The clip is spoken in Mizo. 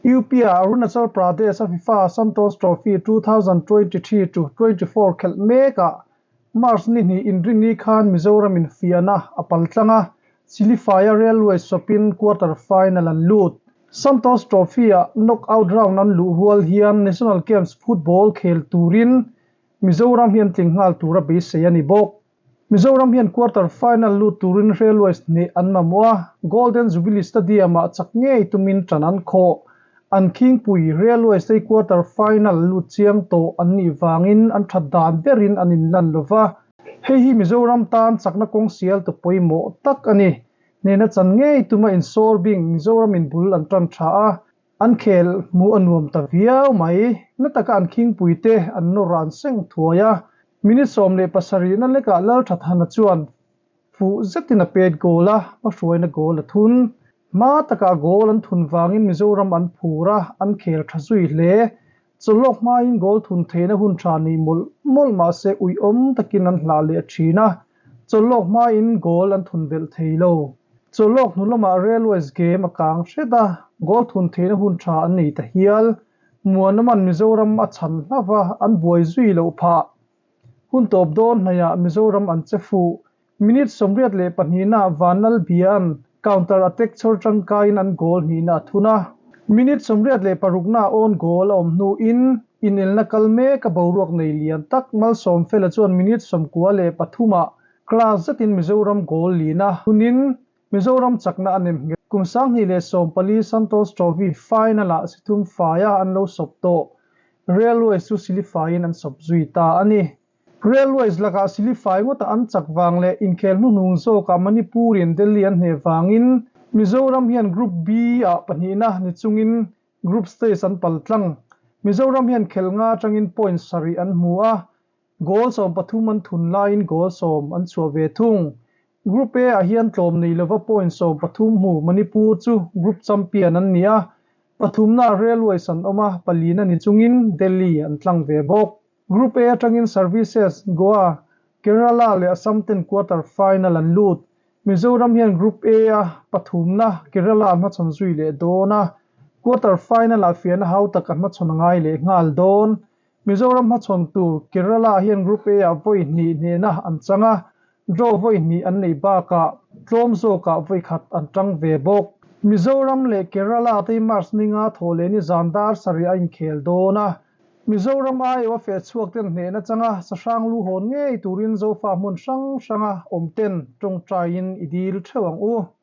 UP-ah Arunachal Pradesh-a FIFA Santosh Trophy 2023 to 24 khelh mekah March ni hnih inrinni khan Mizoramin fiahna a pal tlang a, Chilifaia Railway sawpin quarter final an lut. Santosh Trophy-ah knockout round an luh rual hian National Games football khel turin Mizoram hi an tling nghal tura beisei a ni bawk. Mizoram hian quarter final lut turin Railways hneh an mamawh a, Golden Jubilee Stadium-ah chak ngei tumin ṭan an khawh. An khingpui Railways te hi quarter final lut chiang tawh an nih vangin an ṭhat dan berin an inlan lo va. Hei hi Mizoram tan chakna kawng sial tu pawimawh tak a ni. Hnehna chan ngei tuma insawr bing Mizoramin bul an ṭan ṭha a, an khel hmuh a nuam ta viau mai. Na taka an khingpui te an nawr an seng thuai a, Minute 17 na lekah Lalthathana chuan fuh zetin a pet goal a, hmahruaina goal a thun. Hma takah goal an thun vangin Mizoram an phur a, an khel tha zui hle. Chawlhlawk hmain goal thun theihna hun tha nei mawlh mawlh mahse uiawm takin an hlah leh thin a, chawlhlawk hmain goal an thun belh thei lo. Chawlhlawk hnu lamah Railways game a kang hret a, goal thun theihna hun tha an nei ta hial. Muanaman Mizoram a chhan hlauh a, an buai zui loh phah. Hun tawp dawn hnaihah Mizoram an che fuh. Minute 82 nah Vanlal Bia'n counter attack chhawr tangkaiin an goal hnihna a thun a. Minute 86 nah own goal a awm hnuin inelna kal mek a boruak nei lian tak Malsawmfela chuan minute 93 ah class zetin Mizoram goal lina thunin Mizoram chakna a nem nghet. Kum 2014 Santosh Trophy final-ah si thum faia an lo sawp tawh. Railways chu silifaiin an sawp zui ta a ni. Railways lakah silifai ngawta an chak vang leh inkhel hnuhnung zawkah Manipur-in Delhi an hneh vangin Mizoram hian Group B-ah pahnihna ni chungin Group stage an pal tlang. Mizoram hian khelh nga atangin point sarih an hmu a, Goal 13 an thun laiin goal 10 an chhuah ve thung. Group A ah hian tlawm nei lova point 13 hmu Manipur chu Group champion an ni a, pathumnaah Railways an awm a, palina ni chungin Delhi an tlang ve bawk. Group A atangin Services, Goa, Kerala leh Assam ten quarter final an lut. Mizoram hian Group A a pathumna Kerala a hmachhawn zui leh dawn a, quarter final ah fiahna hautak a hmachhawn a ngai leh nghal dawn. Mizoram hmachhawn tur Kerala hian Group A ah vawi hnih hnehna an chang a, draw vawi hnih an neih bakah tlawm zawkah vawi khat an tang ve bawk. Mizoram leh Kerala te hi March ninga thawh leh ni zan dar sarih a inkhel dawn a, Mizoram aiawh a feh chhuak ten hnehna changa sahrang lu hawn ngei turin Zofa hmun hrang hranga awm ten tawngtaiin i dil theuh ang u.